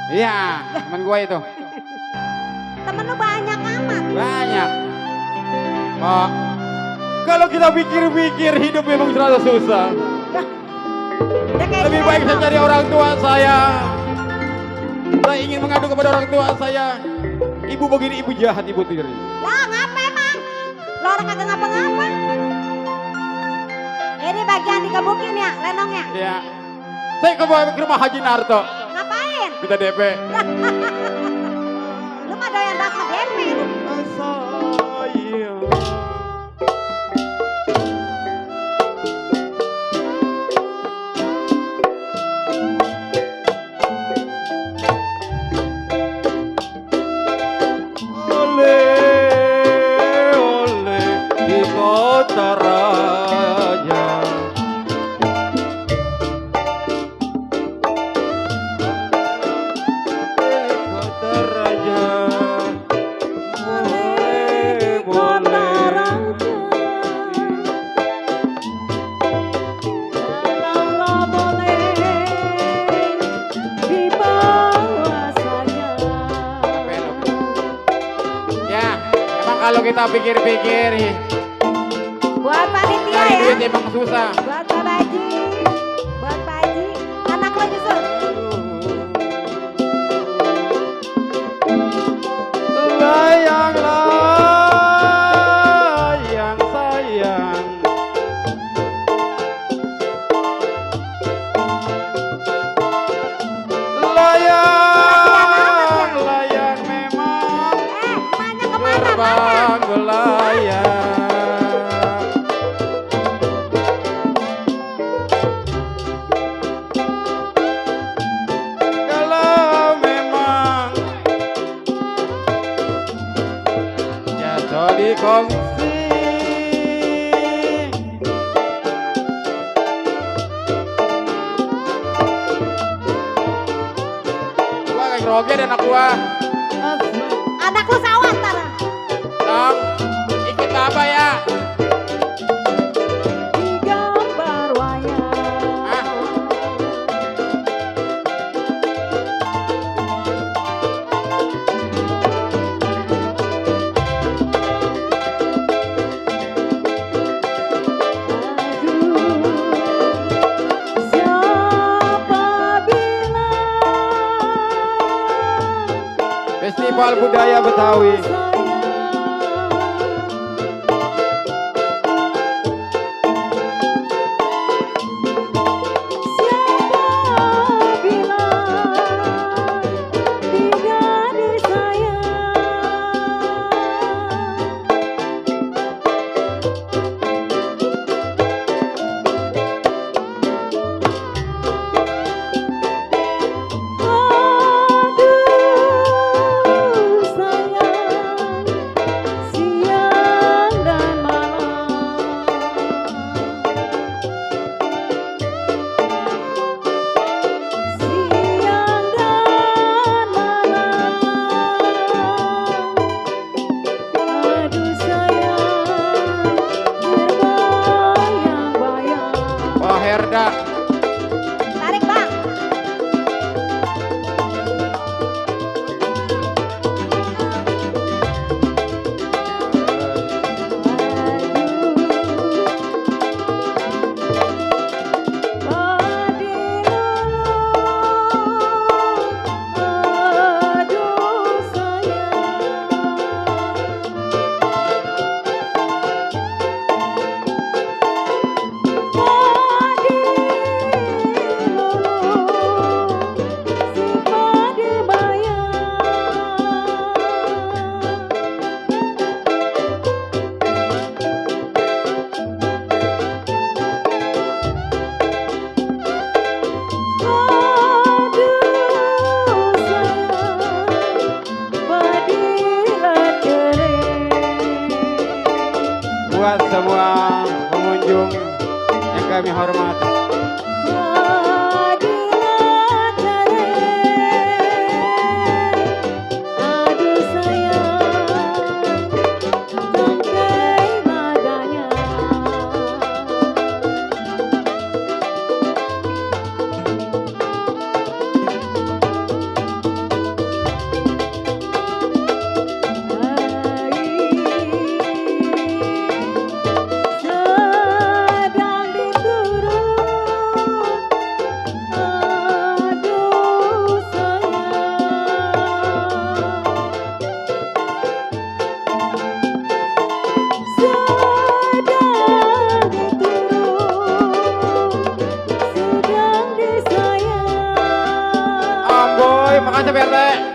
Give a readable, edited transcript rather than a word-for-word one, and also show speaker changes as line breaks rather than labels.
Iya, teman gue itu.
Temen lu banyak amat.
Banyak. Pak, kalau kita pikir-pikir hidup memang terlalu susah.
Udah kayak
Lebih
si
baik saya
Reno.
cari orang tua saya. Saya ingin mengadu kepada orang tua saya. Ibu begini, ibu jahat, ibu tiri.
Lah ngapa emang? Lo orang kagak ngapa-ngapa. Ini bagian dikebukin ya, lenongnya.
Ya. Saya ke rumah Haji Narto.
Ngapain?
Kita DP.
Lu mah doyan banget sama DP.
Sayang. Oleh di kota raja. Di kota raja. Boleh, boleh.
Kalau boleh dibawa saja.
Ya, emang kalau kita pikir-pikir,
Buat panitia
cari
ya.
duit emang susah.
Buat Pak Baji. Buat Pak Haji. Anak lo nyusul.
Layang, layang, sayang. Layang, layang memang
Emaknya kemana?
terbang belayang. Kalau memang jatuh di kongsi, gua kayak grogi dan anak gua.
Anak lu sawat tar.
Dong, ikut apa ya?
Di gambar wayang.
Ah,
Siapa bilang
Festival Budaya Betawi.
Siapa bilang tidak disayang. Aduh sayang, siang dan malam. Siang dan malam. Aduh sayang, terbayang-bayang.
Pak Herda.
Tarik bang. Aduh
Buat semua pengunjung yang kami hormati.
Aduh sayang, tangkai nadanya.
kasih Pak RT.